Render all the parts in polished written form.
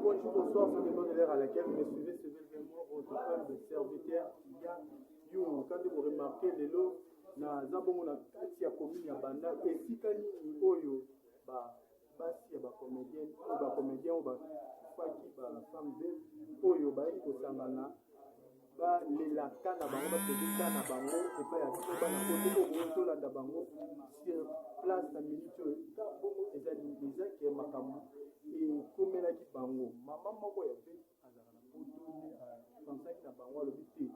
Madame, bonjour, bonsoir, ça dépend de l'heure à laquelle vous me suivez, c'est vraiment votre humble serviteur Ya Yungu. Quand vous remarquez lelo naza bongo na kati ya commune ya Bandal, esika nini oyo ba basi ya ba comédienne oyo ba comédien oyo bakufaki ba femme veuve oyo bayaki kosangana balelaka na bango bapeleka na bango epai ya biso bana poto oyo bozolanda bango sur place na minute oyo ka bongo eza nini eza ke makambo ekomelaki bango mama moko ya ve azalaka na poto nde apansaki na bango alobi te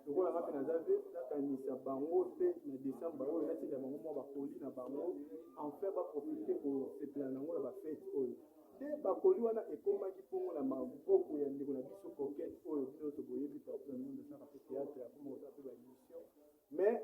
lokola nga mpe naza ve nakanisa bango mpe na decembre oyo natinda bango mwa bakoli na bango enfin baprofite kosepela nango na bafete oyo Nde bakoli wana ekomaki bongo na maboko ya ndeko na biso Coquette oyo bino nyonso boyebi partout na monde asalaka mpe théâtre akoma kosala mpe ba émission mais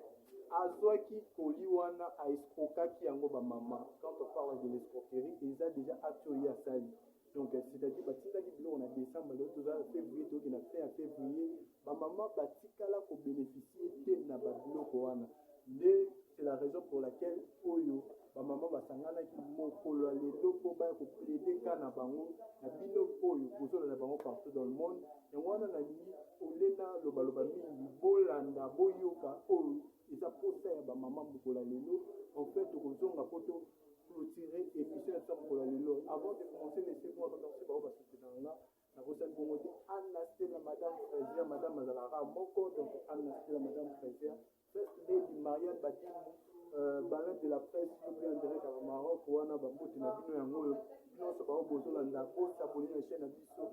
azwaki koli wana a escrokaki yango ba mama. Quand on parle de l'escroquerie eza déjà acte oyo ye asali donc c'est-à-dire batindaki biloko na décembre lelo toza février toyoki na fin ya février ba mama batikala ko bénéficier te na ba biloko wana nde C'est la raison pour laquelle oyo ba maman basanganaki mokolo ya lelo mpo baya ko plaider cas na bango na bino oyo bozolanda bango partout dans le monde. Yango wana nalingi ole na loba loba mingi, bolanda boyoka oyo eza posa ya ba maman mokolo ya lelo. En fait tokozonga mpo to clôturer émission ya biso ya mokolo ya lelo. Avant de commencer, laissez-moi remercier bango ba soutenaka nga nabosani bongo te Anna Stella, Madame Fraser, Madame azalaka moko donc Anna Stella, Madame Fraser First Lady Marianne Badingu, euh, baleine de la presse yo mpe en direct ya Maroc wana bambote na bino yango oyo nyonso bango bozolanda bosabone na chaîne na biso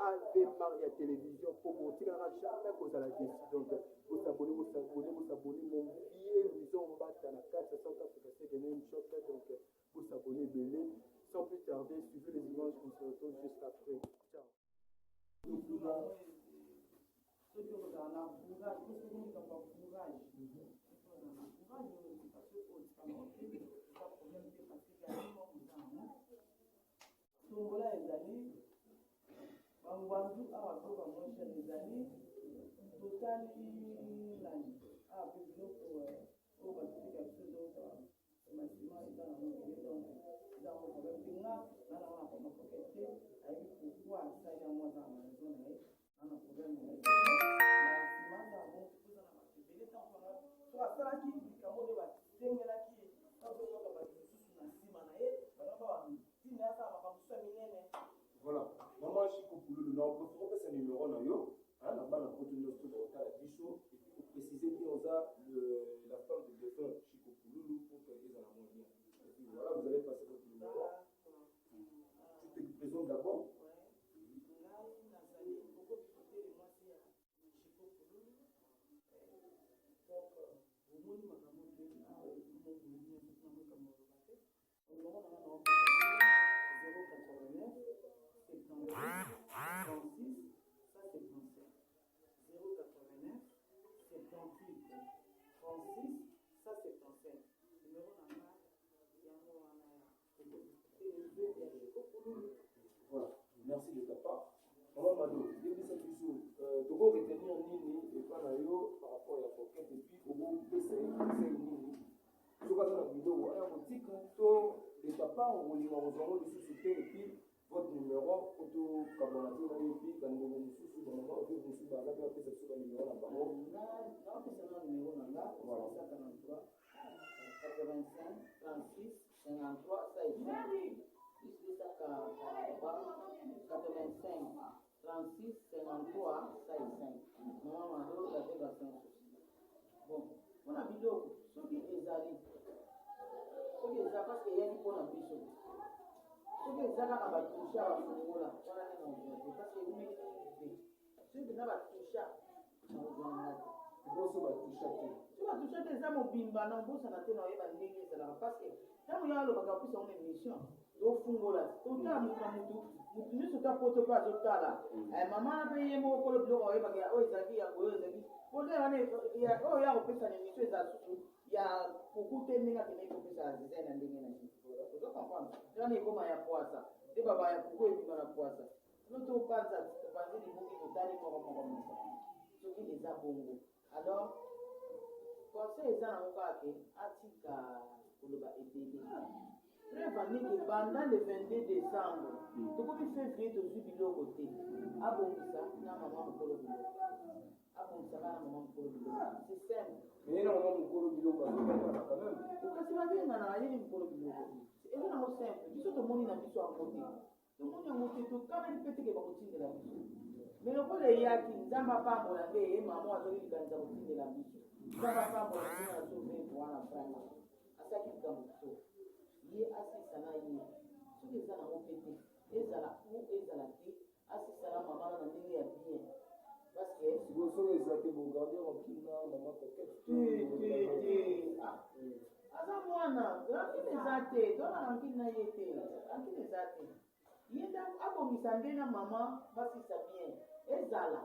AV Maria Télévision mpo botikalaka jamais kozala déçu donc bosabone bosabone bosabone mon vieux Louison Mbata na kati ya South Africa second shop donc bosabone ebele sans plus tarder suivez les images on se retrouve juste après ciao. Soki okozala na courage po soki likambo ya courage ozala na courage otika soki otika nango te eza problème te parce que ya moko oza nango tombola ezali bangwanzu awa biloko ya moins cher ezali totali nani awa mpe biloko oyo bazoteka biso ezouta basima eza nango ebele donc eza yango problème te nga na nango na koma coquette te ayebi pourquoi asali yango aza na raison na ye na problème na ye na nsima aza bon oza na bato ebele ntango wana soki asalaki likambo nde basengelaki ye azongaka bato mosusu na nsima na ye bango bantina asala makambo mosusu ya minene. Voilà, maman Chico Pululu, na préfère opesa numéro na yo, hein, na bana poto nyonso bakotala biso, et puis préciser bien oza le, la femme de défunt Chico Pululu pour que ezala moins bien. Et puis voilà, vous allez passer votre numéro. Tu te présentes d'abord. Ngai nazali Okoki Kotele, mwasi ya Chico Pululu. Donc bomoni makambo toyebi awa ekomo boye nyonso mpona makambo oloba te. Numéro na nga naopesa bino 089 78 36 177 089 78 36 177 numéro na nga yango wana ya Okoki Kotele ya Chico Pululu. Voilà, merci de ta part. Maman Mado, yebisa biso euh, toko retenir nini epa na yo par rapport ya Coquette et puis okopesa ye conseil nini soki aza na biloko aya kotika to de ta part okolinga kozwa yango lisusu te et puis votre numéro po tokabwana te na yo et puis bandeko mosusu bamama oyo mosusu baza mpe bapesa biso banumero na bango. Naopesa na numéro na nga 543 85 36 53 105 plus 243 85 36 53 105 mama Mado la veuve sans souci. Bon, mpona biloko soki ezali soki eza parce que eyaki mpona biso soki eza kaka batusha bafungola wana nde nakozwa te parce que eumeli mingi te soki mpenza batusha nakozwa na nga te. Liboso batusha te. Soki batusha te eza mobimba na obosana te na oyeba ndenge ezalaka parce que ntango yo alobaka opesa ngo na émission tofungola totala motu na motu motu nyonso ta poto mpe azotala. Mama wana mpe ye moko kolo biloko oyebaka oyo ezalaki ya boye oyo ezalaki po nde wana oyo ya kopesa na émission eza susu ya kuku te ndenge akendeki kopesa ya zizayi na ndenge na ye ozo comprendre nde wana ekoma ya pwasa nde baba ya kuku ebima na pwasa no topanza topanzi libuki totali moko moko moko soki eza bongo alors conseil eza nango kaka ke atika koloba ebele. Preuve en est que banda le 22 décembre tokomi février, tozwi biloko te. Abongisa na mama mokolo biloko, abongisaka na mama mokolo biloko, c'est simple. Mais ye na mama mokolo biloko azobengana quand même. Kasi babengana, ayeli mokolo biloko, eza nango simple. Biso tomoni na biso yango te, tomoni yango te, tokanani mpe teke bakotindela biso. Mais lokola eyaki, Nzambe apambola nde ye mama azwaki likanisa kotindela biso. Nzambe apambola ndenge na sauve wana. Vraiment asalaki likambo kitoko. Ye asisa na ye, soki eza nango mpe te, ezala ou ezala te, asisa na mama na ndenge ya bien, parce que Sikoyo soki eza te, bogarde rancune na mama Coquette? Te, te, te. Ah, aza mwana, rancune eza te, tona rancune na ye te, rancune eza te. Ye nde abongisa nde na mama, basisa bien. Ezala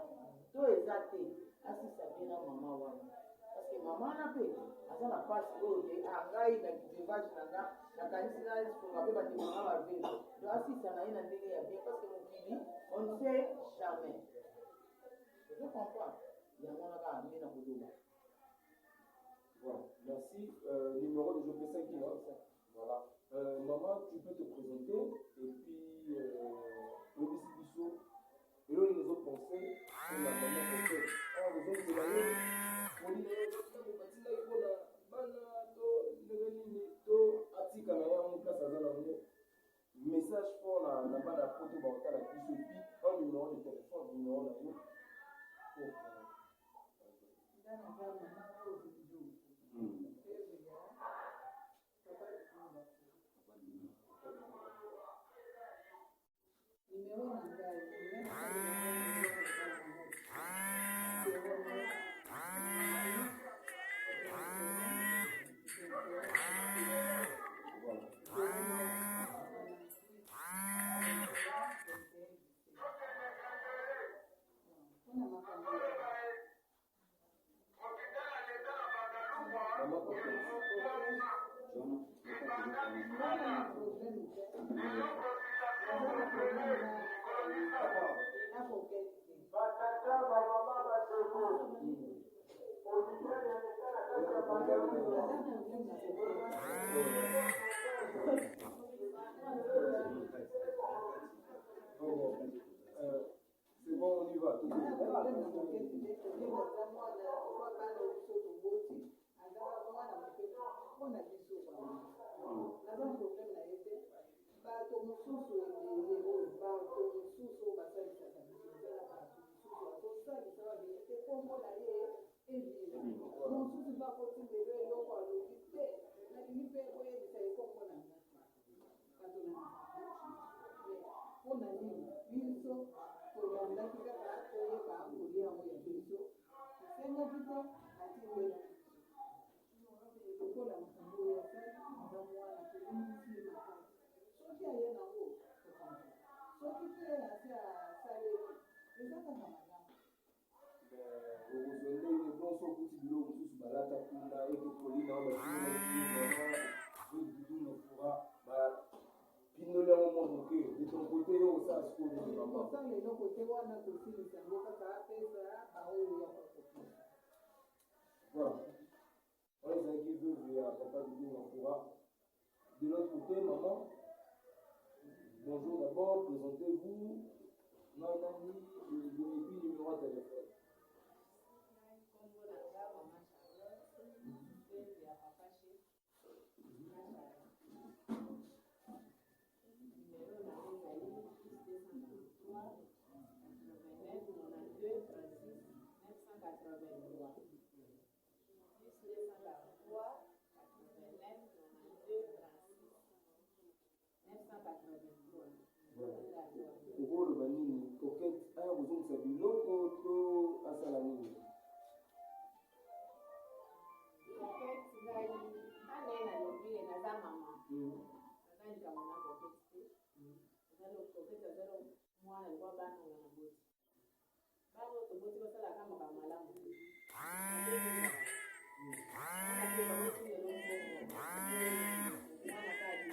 to eza te, asisa bien na mama wana, parce que mama wana mpe aza na mpasi oyo te. Ah, ngai na veuvage na nga, nakanisi nasunga mpe bandeko na baveuve. Donc asisa na ye na ndenge ya bien, parce que mokili, on ne sait jamais. Ozo comprendre? Yango wana kaka nde na koloba. Voilà, merci. Numéro de Jopesaki, hein. Voilà. Maman, tu peux te présenter et puis oyebisi biso eloko nini ozopense mpona mama Coquette. Awa ozongela ye batindaki mpona bana to ndenge nini, to atika na yango place aza nango. Message fort na bana poto baotala biso, et puis un numéro de téléphone, numéro na yo pour Nga naza mama Rose Nzungu, veuve ya papa Dudu. Numéro na ngai, nga nasalelaka numéro mobali na ngai, 09 21 21 09 93 21 17. Mpona makambo ya Mama Coquette. Nga na problème te, naza na problème na Coquette te. Naza na problème na Coquette. Bon, c'est bon, on y va. Naza na problème na Coquette te. Coquette aza mwana okwa bana biso toboti, aza mwana moke mpona biso. Bango naza na problème na ye te. Bato mosusu ebele oyo, bato mosusu oyo basalisaka biso, eza na bato mosusu azosalisa babele te, nkombo na ye ebima. Mosusu mpe akotindelo eloko, alobi te, nalingi mpe koyebisa ye nkombo na nga bato na mpona nini. Biso tolandaki kaka toyeba kolia yango ya biso, tosengaki te, atindelaki biso. Lokola makambo oyo asali, aza mwana, tolimbisi ye makasi. Soki aye nango, tokambo. Soki mpe asi asaleli, eza kaka malamu. Okozwa ndenge bonso okuti biloko mosusu balata kuna eke poli na batindaki mama Dudu na fura, bapindoli yango mwa moke. De ton côté, yo osala sikoyo nini, mama? Kosala eloko te wana, tosilisa yango kaka, apesa baoyo ya kokopesa. Voilà, wana ezalaki veuve ya papa Dudu na fura. De l'autre côté, maman, bonjour. D'abord, présentez-vous, nani et puis numéro ya téléphone. Kombo na nga mama Charlotte, veuve ya papa Chef na Charlotte. Numéro na nga ezali +243 89 92 36 983, +243 89 92 36 983. Okoloba nini? Coquette aya kozongisa biloko to asala nini? Coquette, ngai nga naye nalobi, naza mama, naza likambo na Coquette te. Coquette aza mwana lokwa bana nga na boti. Bana oyo toboti basalaka makambo malamu te, mwana mpe baboti lelo mbongo, mwana kadi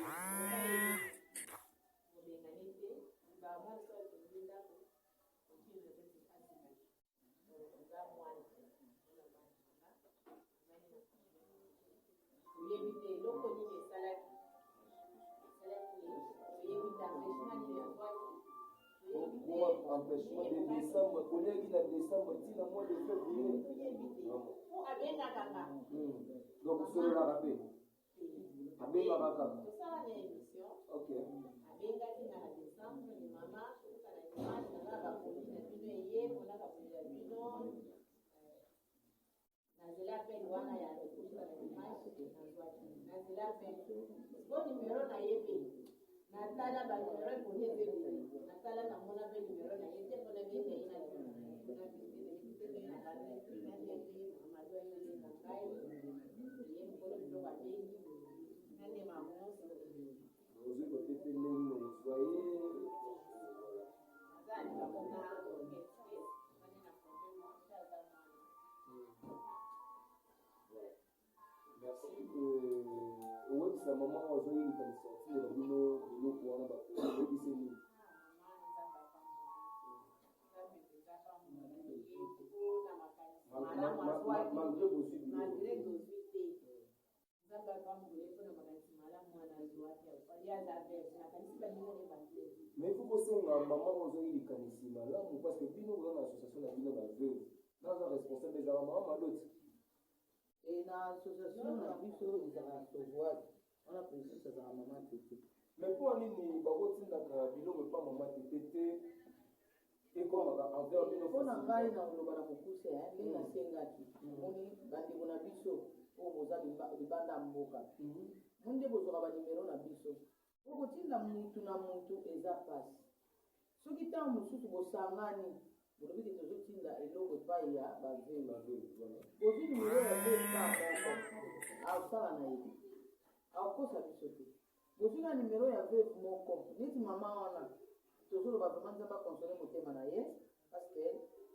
obengani te. Bamwana so atongi ndako, okili na kati, atikali oza mwana mpona bana nanga. Azali na problème, toyebi te eloko nini esalaki. Empêchement de décembre, koliaki na décembre ti na mois de février. Po abengaka nga. Donc osololaka mpe, abengaka kaka? Tosala na émission. Ok. Abengaki nga na décembre ni mama tokuta na dimanche, naza na bakoli na bino, eye mpona bakoli ya bino. Nazela appel wana ya tokuta na dimanche, nazwaki, nazela appel po numero na ye mpe natala banumero ekoli, eza ebele. Natala, namona mpe numero na ye te mpona benga ye na ndenge Mamadu ayobenga ngai ye mokolo biloko abengi nande mamonso. Ozwi kote mpe ndenge ozwa ye. Aza na likambo na Coquette te, wana na problème moko, aza mwana. Merci. Owebisa mama oyo azoyelika lisortile na bino biloko wana, bato oyebise nini? Nzambe mpenza apambola ye mpona makanisi malamu azwaki. Malgré bozwi biloko. Malgré tozwi te, Nzambe apambola ye mpona makanisi malamu wana azwaki. Ye aza vierge, nakanisi baninga ne bavierge. Mais il faut kosenga mama oyo ozwaki likanisi malamu, parce que bino boza na association na bino baveuve, naza responsable, ezalaka mama Madoti. E na association na biso ezalaka Sauvoise wana, présidente azalaka mama Tete. Mais mpo nini bakotindaka biloko epa mama Tete te, ekomaka envers bino? Mpo na ngai, na koloba na mokuse, ndenge nasengaki, moni bandeko na biso oyo boza libanda ya mboka, moni nde bozwaka banimero na biso po kotinda mutu na mutu eza mpasi. Soki ntango mosusu bosangani, bolobi ke tozotinda eloko epai ya baveuve, bozwi nimero ya veuve ka moko, akosala na ye te, akokosa biso te. Bozwi na nimero ya veuve moko neti mama wana tozoloba, vraiment Nzambe akonsole motema na ye, parce que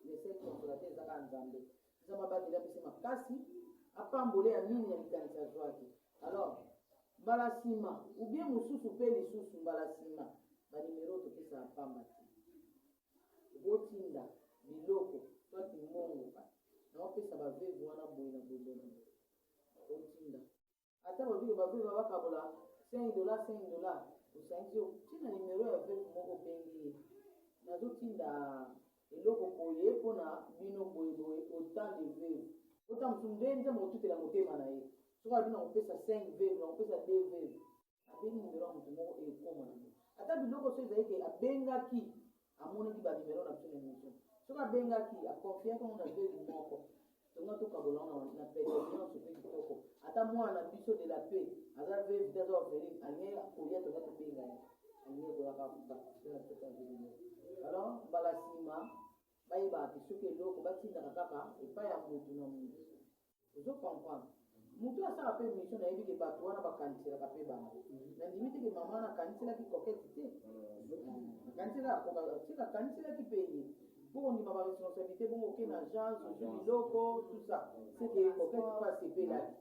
le seul consolateur eza kaka Nzambe. Nzambe abatela biso makasi, apambole ya nini ya likanisi azwaki. Alors mbala nsima ou bien mosusu mpe lisusu mbala nsima, banimero topesaka pamba te. Botinda biloko twati mbongo naopesa baveuve wana boye na boye boye na boye. Otinda ata babike, baveuve bakabola 5 dollar, 5 dollar, osangisi, otina nimero ya veuve moko, obengi ye: nazotinda eloko boye mpona bino boye boye, autant de veuve. Ota mosusu nde Nzambe akotutela motema na ye. Soki alobi na kopesa 5 veuve, na kopesa 2 veuve, abengi nimero ya motu moko, ekoma nango. Ata biloko so ezali ke abengaki, amonaki banimero na biso na émission, soki abengaki, aconfiaki yango na veuve moko, tonga tokabola yango na pete nyonso mpe kitoko. Ata mwana na biso de la paix aza veuve te, aza orpheline, alingi koya, tonga tobenga ye, alingi koyaka participe na biso veuve. Alors mbala nsima bayebaka ke soki eloko batindaka kaka epai ya mutu na mutu. Ozo comprendre, motu asala mpe mission, nayebi ke bato wana bakaniselaka mpe bango. Nandimi te ke mama wana akaniselaki Coquette te, akaniselaki mpe ye mpo kondima baresponsabilité bongo. Oke na agence, ozwi biloko, tout ça, c'est que Coquette mpe asepelaki.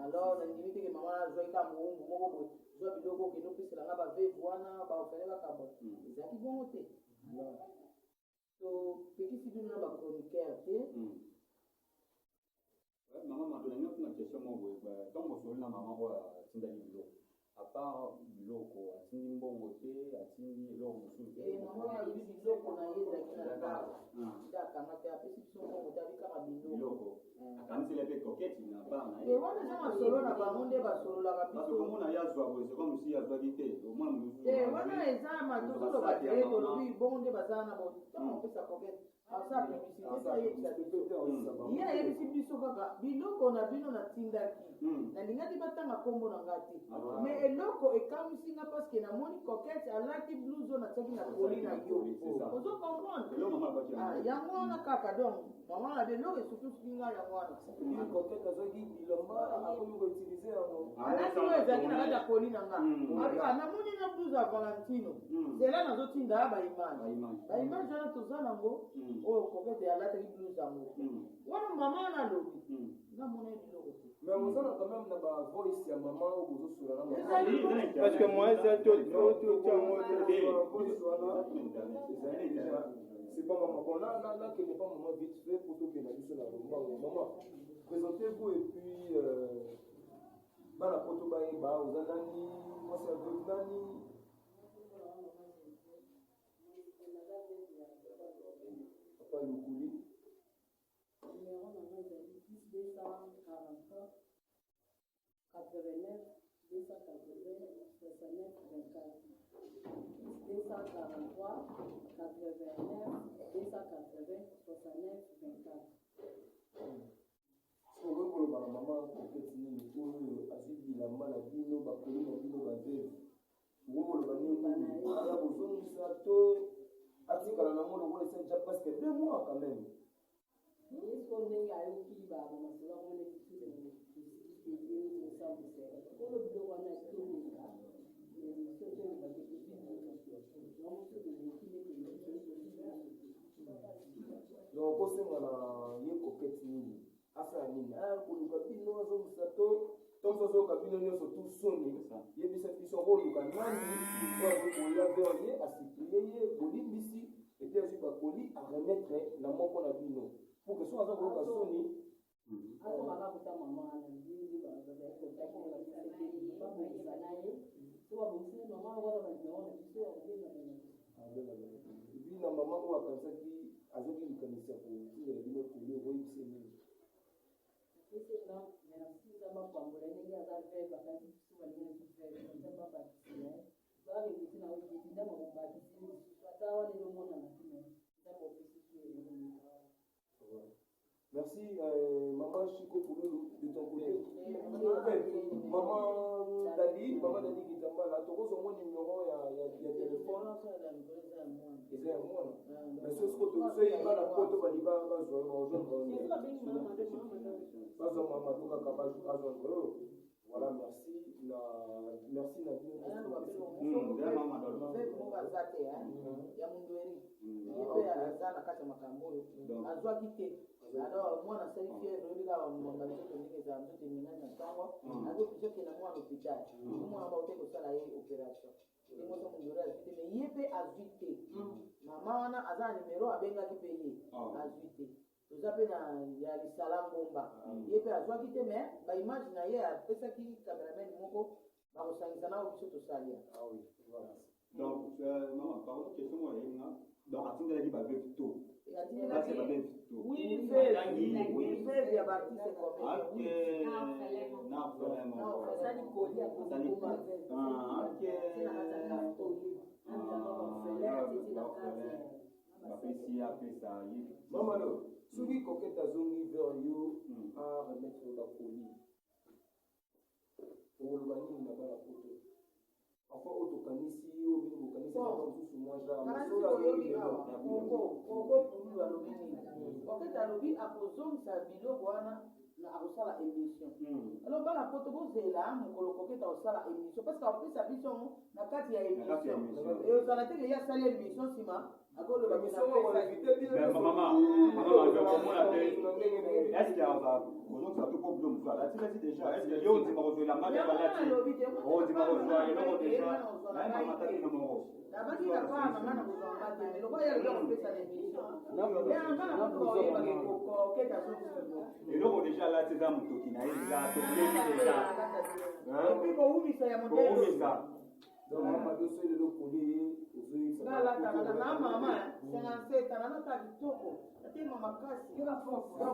Alors nandimi te ke mama wana azwaki kaka mowumbu moko boye: zwa biloko, okende opeselanga baveuve wana, baorphelin, bakabwa. Ezalaki bongo te. Alors topekisi bino na bachroniqueur te. Mama Mato, nalingi otuna question moko boye. Ntango bosoli na mama oyo atindaki biloko, à part biloko, atindi mbongo te, atindi eloko mosusu te? Mama alobi biloko na ye ezalaki na ndako nde akanga te, apesi biso mbongo te, abi kaka biloko. Biloko akaniseli mpe Coquette na part na ye. Wana eza masolo na bango nde basololaka. Biso komona ye azwa boye, c'est comme si azwaki te, omona mosusu. Te, wana eza tozoloba te, tolobi bongo nde baza na ntango opesa Coquette, asala publicité te, ayebisa biso. Ye ayebisi biso kaka biloko na bino natindaki, nalingaki batanga nkombo na nga te. Mais eloko ekamwisi nga, parce que namoni Coquette alati blouse oyo natiaki na colis na yo. Ozo comprendre yango wana kaka. Donc mama na eloko esutusuki nga yango wana. Coquette azwaki bilamba, akomi koutiliser yango. Alati oyo ezalaki na kati ya colis na nga. Namoni na blouse ya Valentino, nzela nazotinda baimage, baimage wana toza nango oyo Coquette alataki blouse yango wana. Mama wana alobi nga mona ye biloko te. Mais ozala quand même na bavoice ya mama oyo bozosola na Ezali. Parce que moi eza totiango. Voice wana ezali déjà. C'est pas maman. Bon, là là là, n'est pas maman, vite fait pour tokende biso na lombango. Maman, présentez-vous et puis bana poto bayeba oza nani, mwasi ya veuve nani. Papa Lukuli. Numéro na nga ezali plus 243 89 280 69 24. Plus 243 89 280 69 24. Okoki koloba na mama Coquette nini oyo azwi bilamba na bino bakoli na bino ba veuve okoki koloba ndenge nini aya kozongisa to atikala nango lokola esali ja presque 2 mois quand même. Ye siko ndenge ayoki bamasolo yango ndenge tosikite ye kosambwisa kolo biloko wana toleka biso tolobake tozwi biloko donc so toleki nde toleki tozwi biloko te. Donc okosenga na ye Coquette nini, asala nini, aya koluka bino azongisa to to mosu azoyoka bino nyonso tu soni? Yebisa biso akoluka nani oyo azokoya vers ye asupplier ye bolimbisi et puis azwi bakoli aremettre na moko na bino pour que soki aza koyoka soni. Azongaka kuta mama wana nde bazali contact na biso, babongisa na ye. So babongisi mama wana, banimero na biso, akobengaka na biso. Et puis na mama oyo akanisaki, azwaki likanisi ya kotindela bino koli, okoyebisa nini? Apesi nga merci, Nzambe apambola ye ndenge aza veuve, akanisi biso balingi na biso veuve. Nzambe abakisela ye, baregretter na oyo Nzambe akobakisi ye lisusu, ata wana ezomonana te, mais Nzambe opesi su eloko wana. Merci, Maman Chico Pouloulou, de ton côté. Maman Dali, Maman Dali Kitambala, tokozwa mwa numéro ya téléphone eza ya mwana, mais soki soki bana poto bali bazwa bajoindre, bazwa Mamado kaka bajoindre oyo. Voilà, merci na merci na bino. Moko aza te ya Mundweri, ye mpe aza na kati ya makambo oyo, azwaki te. Alors mwana asali fièvre, oyebi kaka bamba nzoto ndenge ezala, nzoto eningani na ntongo, azoblige okenda mwana hôpital, mwana baote kosala ye opération. Ndenge oso Mundweri azwi te, mais ye mpe azwi te. Mama wana aza na numero, abengaki mpe ye, azwi te. Toza mpe na ya Lisala Ngomba, ye mpe azwaki te, mais baimage na ye apesaki cameraman moko, bakosangisa na oyo biso tosalia. Ah oui, voilà. Donc, maman, pardon, question moi nga. Donc atindelaki baveuve to basi ya baveuve to? Oui, veuve, oui, veuve ya baartiste comédien. Ok, na orphelin moko. Asali koli. Asali. Ah, ok. Bapesi ye, apesa ye. Mama no, soki Coquette azongi vers yo aremettre bakoli, okoloba nini na bana poto? Parfois oyo tokanisi oyo bino bokanisi mosusu mwa genre. Oyobi awa Koko Pululu alobi nini? Coquette alobi akozongisa biloko wana na akosala émission. Alors bana poto, bozela mokolo Coquette akosala émission, parce que akopesa biso yango na kati ya émission. Ezala te ke ye asali émission, nsima akoloba. Mama, komona te, est-ce kozongisa to mpo bilo mosusu alati déjà? Est ce yo ondima kozwa elamba nde balati, ondima kozwa eloko déjà naye mama tati na moko? Nabaki na pa mama na kozwanga te, mais lokola ye alobi akopesa na émission, bana poto baoyebaka Coquette azongisa. Eloko déjà alati eza motoki na ye déjà, toyebi déjà. Et puis kowumisa ya modele. Kowumisa. Donc mama biso lelo koli ye ozoyebisa. Nalataka na mama 57 ans, nalata kitoko, natema makasi. Donc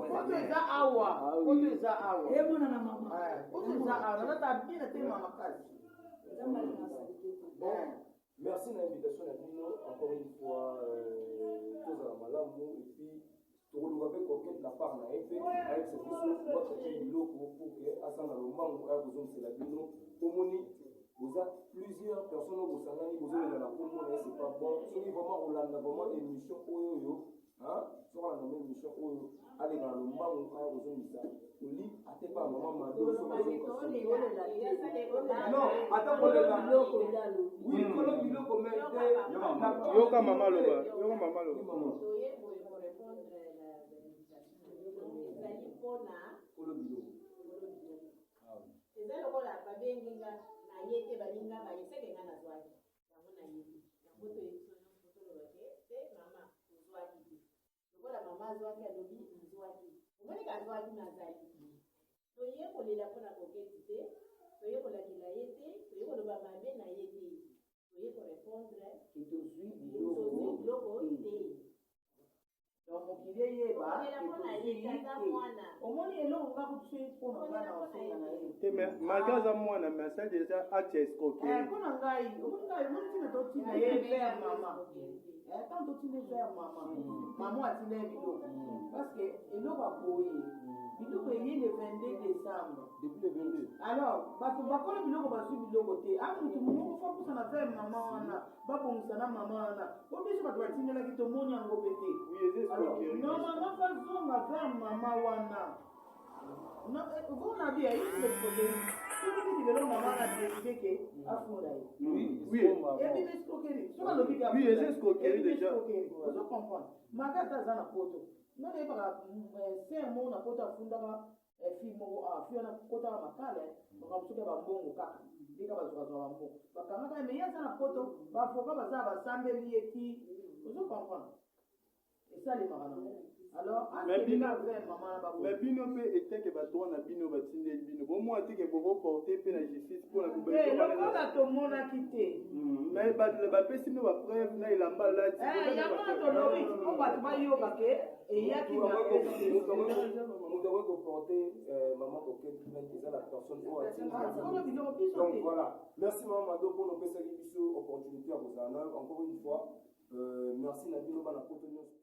poto eza awa, poto eza awa. Emonana mama. Poto eza awa, nalata bien, natema makasi. Bon, merci na invitation na bino encore une fois. Tozala malamu et puis tokoluka mpe Coquette na part na ye mpe ayebisa biso batraite biloko pour que asala lombangu aya kozongisela bino. Omoni boza plusieurs personnes oyo bosangani bozolela na kombo na ye, c'est pas bon. Soki vraiment kolanda vraiment émission oyo oyo, soki alanda mo émission oyo, aleka na lombangu aya kozongisa oli ate pa mama Mado. Soki azoka, non, ata kolela, oui, kolo biloko, mais te. Yoka mama loba, yoka mama loba. Toye boye korépondre na bainvitation, ezali mpona kolo biloko. Kolo biloko eza lokola babengi nga na ye te, baninga baye seke nga nazwaki yango na ye te. Yango toyebi so nyonso, tolobake te mama tozwaki te. Lokola mama azwaki, alobi nazwaki, omoniki azwaki, nazali toye kolela mpona Coquette te, toye kolakela ye te, toye koloba mabe na ye te, toye korépondre tozwi tozwi biloko te. Donc Te omoni eloko nga kutu soki mpo na ngai na osenga na ye te. Mais malgré aza mwana, mais asali déjà acte ya escroquerie. Mpo na ngai, omoni ngai, omoni ntina totinda ye vers mama. Ntango totinda ye vers mama, mama atinda ye biloko, parce que eloko aboye biloko eye le 22 décembre. Depuis le 22. Alors bato bakolo biloko bazwi biloko te. A mutu moko fo apusana vers mama wana, babongisa na mama wana, po biso bato batindelaki tomoni yango mpe te. Oui, eza Alors escroquerie. Normalement fo azonga vers mama wana. Okona bi ayi escroquerie soki titi lelo mama wana décide ke afunda ye. Ebi escroquerie soki alobi ke Oui, eza escroquerie déjà. Ozo comprendre maka ata aza na poto, nga nayebaka ser moko na poto afundaka fille moko. Ah, fille wana kotaka makala, makambo soki ya bambongo kaka ndeka bazwakazwa bambongo, bakangaka ye. Mais ye aza na poto, baavocat baza, basambeli ye ti. Ozo comprendre, esalemaka nango. Alors akendeka vers mama na bango. Mais bino mpe eteke bato wana, bino batindeli bino, bomona teke bokoporte mpe na justice mpona te lokola tomonaki te. Mais bato bapesi bino bapreuve na elamba alati. Yango wana tolobi mpo bato bayoka ke eyaki na Moto akoki koporte mama Coquette plainte eza la personne oyo atindi. Kolo biloko, biso Donc te. voilà, merci mama Mado mpona opesaki biso opportunité ya kozala na yo encore une fois. Merci na bino bana poto nyonso.